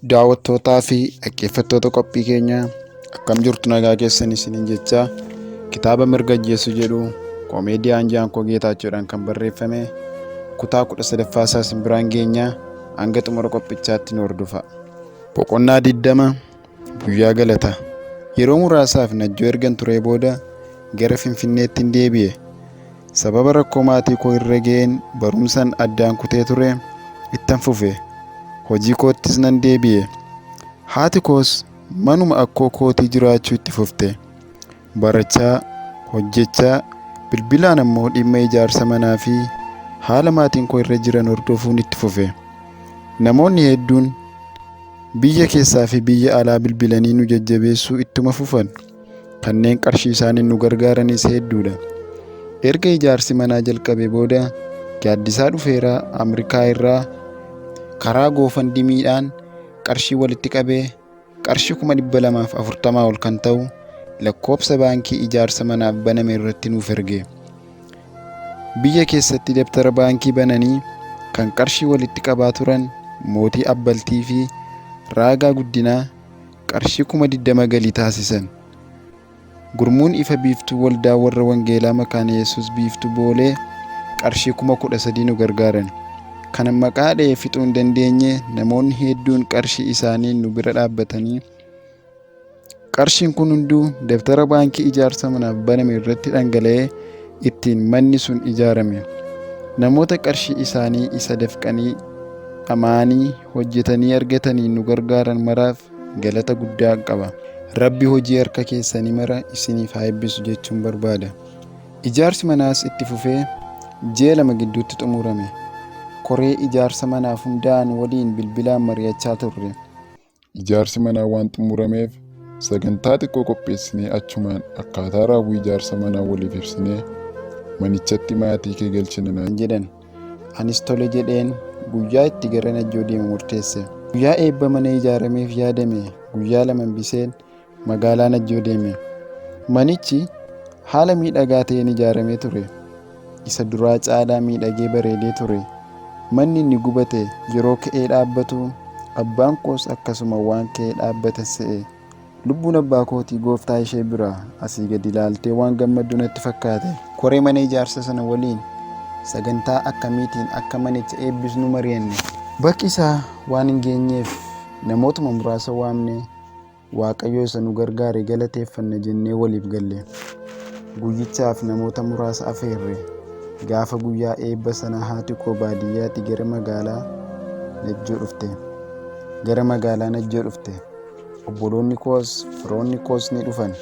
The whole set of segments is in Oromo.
Daawwattootaa fi dhaggeeffattoota qophii keenyaa akkam jirtu, nagaa keessan isiniin jechaa, kitaaba Mirga Ajjeesuu jedhu koomeediyaan Jaankoo Geetaachoodhaan kan barreeffame kutaa 13ffaa isaa isin biraan geenyaa, hanga xumura qophichaatti nu hordofa. Boqonnaa 20, Guyyaa Galataa. Yeroo muraasaaf Najjoo ergan turee booda gara Finfinneettin deebi'e. Sababa rakkoo maatii koo irra ga'een barumsan addaan kutee ture ittan fufe. Hojii koottis nan deebi'e. Haati koos manuma akkoo kootii jiraachuu itti fufte. Barachaa, hojjechaa, bilbilaan ammoo dhimma ijaarsa manaa fi haala maatiin koo irra jiran hordofuun itti fufe. Namoonni hedduun Biyya keessaa fi biyya alaa bilbilanii nu jajjabeessuu ittuma fufan. Kanneen qarshii isaaniin nu gargaaranis hedduudha. Erga ijaarsi manaa jalqabee booda Gaaddisaa Dhufeeraa Amrikaa irraa karaa goofandimiidhaan qarshii walitti qabee qarshii 240,000 ol kan ta'u lakkoofsa baankii ijaarsa manaaf baname irratti nuuf erge. Biyya keessatti dabtara baankii bananii kan qarshii walitti qabaa turan Mootii Abbaltii fi Raagaa Guddinaa qarshii 20,000 galii taasisan. Gurmuun Ifa Biiftuu Waldaa Warra Wangeelaa Makaana Yesuus Biiftuu Boolee qarshii 13,000 nu gargaaran. Kanan maqaa dha'ee fixuu hin dandeenye namoonni hedduun qarshii isaaniin nu bira dhaabbatanii Qarshiin kun hunduu dabtara baankii ijaarsa manaaf baname irratti dhangala'ee ittiin manni sun ijaarame. Namoota qarshii isaanii isa dafqanii, dhama'anii hojjetanii argataniin nu gargaaran maraaf galata guddaa qaba. Rabbi hojii harka keessanii mara isiniif haa eebbisu jechuun barbaada. Ijaarsi manaas itti fufee ji'a 2 gidduutti xumurame. Koree ijaarsa manaaf hundaa'an waliin bilbilaan mari'achaa turre. Ijaarsi manaa waan xumurameef sagantaa xiqqoo qopheessinee achumaan akkaataa raawwii ijaarsa manaa waliif ibsinee manichatti maatii kee galchina naan jedhan. Anis tole jedheen guyyaa itti gara Najjoo deemu murteesse. Guyyaa eebba mana ijaarameef yaadame guyyaa 2 hambiseen magaalaa Najjoo deeme. Manichi haala miidhagaa ta'een ijaaramee ture. Isa duraa caalaa miidhagee bareedee ture. Manni inni gubate yeroo ka'ee dhaabbatu abbaan koos akkasuma waan ka'ee dhaabbate se'e. Lubbuun abbaa kootii gooftaa ishee biraa asii gadi ilaaltee waan gammaddu natti fakkaate. Koree mana ijaarsa sana waliin sagantaa akkamiitiin akka manicha eebbisnu mari'anne. Bakki isaa waan hin geenyeef namootuma muraasa waamnee Waaqayyo isa nu gargaare galateeffanna jennee waliif galle. Guyyichaaf namoota muraasa afeerre. Gaafa guyyaa eebba sanaa haati koo baadiyyaatii gara magaalaa Najjoo dhufte. Gara magaalaa Najjoo dhufte. Obboloonni koos firoonni koos ni dhufan.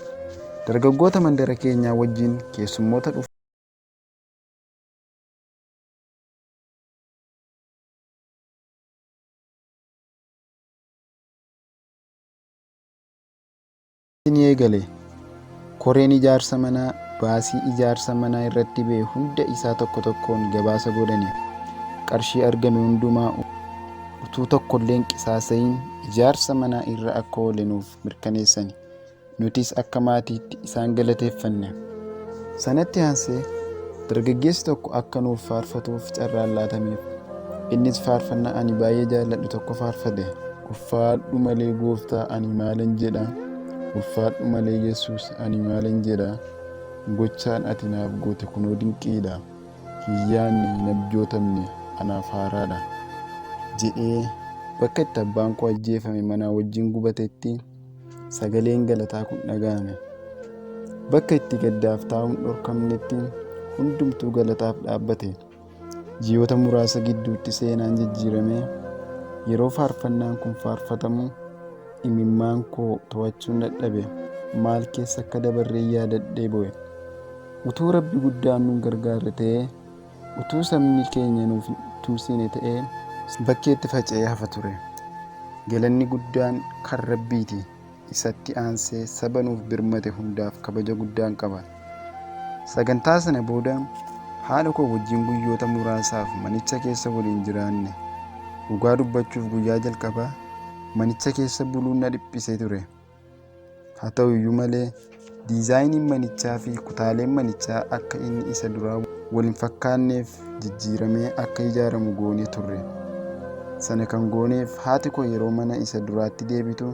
Dargaggoota mandara keenyaa wajjin keessummoota dhufan. ni eegale. Koreen ijaarsa manaa baasii ijaarsa manaa irratti ba'e hunda isaa tokko tokkoon gabaasa godhani. Qarshii argame hundumaa utuu tokkollee hin qisaasa'iin ijaarsa manaa irra akka oole nuuf mirkaneessani. Nutis akka maatiitti isaan galateeffanne. Sanatti aansee dargaggeessi tokko akka nuuf faarfatuuf carraan laatameef. Innis faarfannaa ani baay'ee jaalladhu tokko faarfate. Ulfaadhu malee gooftaa ani maalan jedha, ulfaadhu malee Yesuus ani maalan jedha, gochaan ati naaf goote kunoo dinqiidha, hin yaadne hin abjootamne anaaf haaraadha. Jedhee bakka itti abbaan koo ajjeefame manaa wajjin gubatetti sagaleen galataa kun dhaga'ame. Bakka itti gaddaaf taa'uun dhorkamnetti hundumtuu galataaf dhaabbate. Ji'oota muraasa gidduutti seenaan jijjiirame. Yeroo faarfannaan kun faarfatamu imimmaan koo to'achuun dadhabe. Maal keessa akka dabarree yaadadhee bo'e. Utuu Rabbi guddaan nun gargaarre ta'ee, utuu sabni keenya nuuf hin tumsine ta'ee bakkeetti faca'ee hafa ture. Galanni guddaan kan Rabbiiti. Isatti aansee saba nuuf birmate hundaaf kabaja guddaan qaba. Sagantaa sana booda haadha koo wajjin guyyoota muraasaaf manicha keessa waliin jiraanne. Dhugaa dubbachuuf guyyaa jalqabaa manicha keessa buluun na dhiphisee ture. Haa ta'u iyyuu malee diizaayiniin manichaa fi kutaaleen manichaa akka inni isa duraa wal hin fakkaanneef jijjiiramee akka ijaaramu goonee turre. Sana kan gooneef haati koo yeroo mana isa duraatti deebitu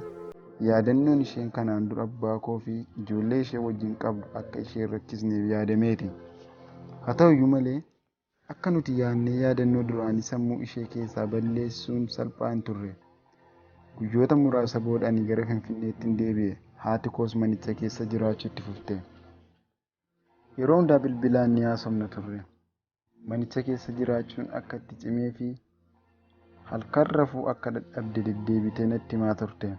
yaadannoon isheen kanaan dura abbaa koo fi ijoollee ishee wajjin qabdu akka ishee hin rakkisneef yaadameeti. Haa ta'uyyuu malee akka nuti yaadnee yaadannoo duraanii sammuu ishee keessaa balleessuun salphaa hin turre. Guyyoota muraasa booda ani gara Finfinneettin deebi'e. Haati koos manicha keessa jiraachuu itti fufte. Yeroo hundaa bilbilaan ni haasofna turre. Manicha keessa jiraachuun akka itti cimee fi halkan rafuu akka dadhabde deddeebitee natti himaa turte.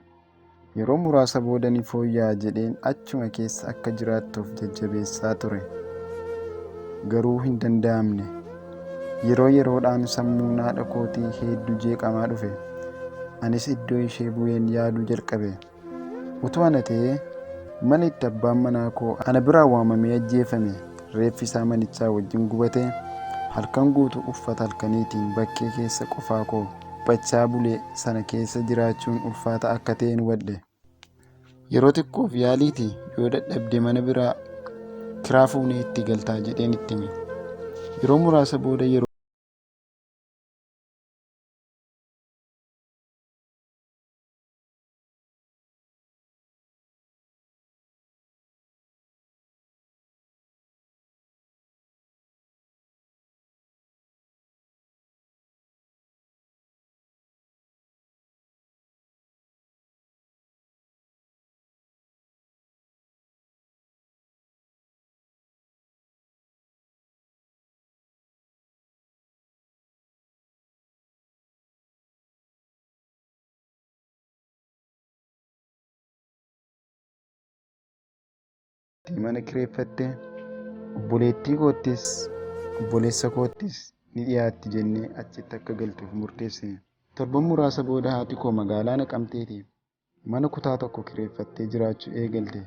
Yeroo muraasa booda ni fooyya'a jedheen achuma keessa akka jiraattuuf jajjabeessaa ture. Garuu hin danda'amne. Yeroo yeroodhaan sammuun haadha kootii hedduu jeeqamaa dhufe. Anis iddoo ishee bu'een yaaduu jalqabe. Utuu ana ta'ee mana itti abbaan manaa koo ana biraa waamamee ajjeefame reeffi isaa manichaa wajjin gubate halkan guutuu uffata halkaniitiin bakkee keessa qofaa koo dhiphachaa bule sana keessa jiraachuun ulfaata akka ta'en hubadhe. Yeroo xiqqoof yaaliitii yoo dadhabde mana biraa kiraa fuunee itti galtaa jedheen itti hime. Yeroo muraasa booda yeroo. Mana kireeffatte obboleettii koottis obboleessa koottis ni dhiyaatti jennee achitti akka galtuuf murteessine. Torban muraasa booda haati koo magaalaa Naqamteetii mana kutaa tokko kireeffattee jiraachuu eegalte.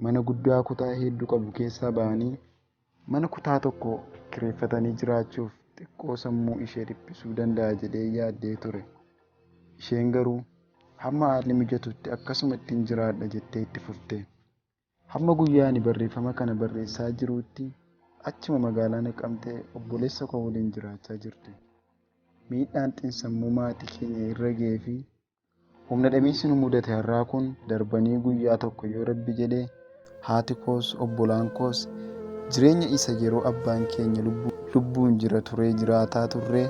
Mana guddaa kutaa hedduu qabu keessaa ba'anii mana kutaa tokko kireeffatanii jiraachuuf xiqqoo sammuu ishee dhiphisuu danda'a jedhee yaaddee ture. Isheen garuu hamma haalli mijatutti akkasumattin jiraadha jettee itti fufte. Hamma guyyaa ani barreeffama kana barreessaa jiruutti achuma magaalaa Naqamtee obboleessa koo waliin jiraachaa jirti. Miidhaan xinsammuu maatii keenya irra ga'ee fi humna dhabiinsi nu mudate har'aa kun darbanii guyyaa tokko yoo Rabbi jedhe haati koos obbolaan koos jireenya isa yeroo abbaan keenya lubbuun jira turee jiraataa turre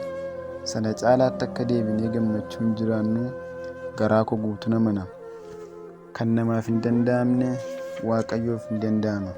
sana caalaatti akka deebinee gammachuun jiraannu garaa koo guutuun amana. Kan namaaf hin danda'amne Waaqayyoof ni danda'ama.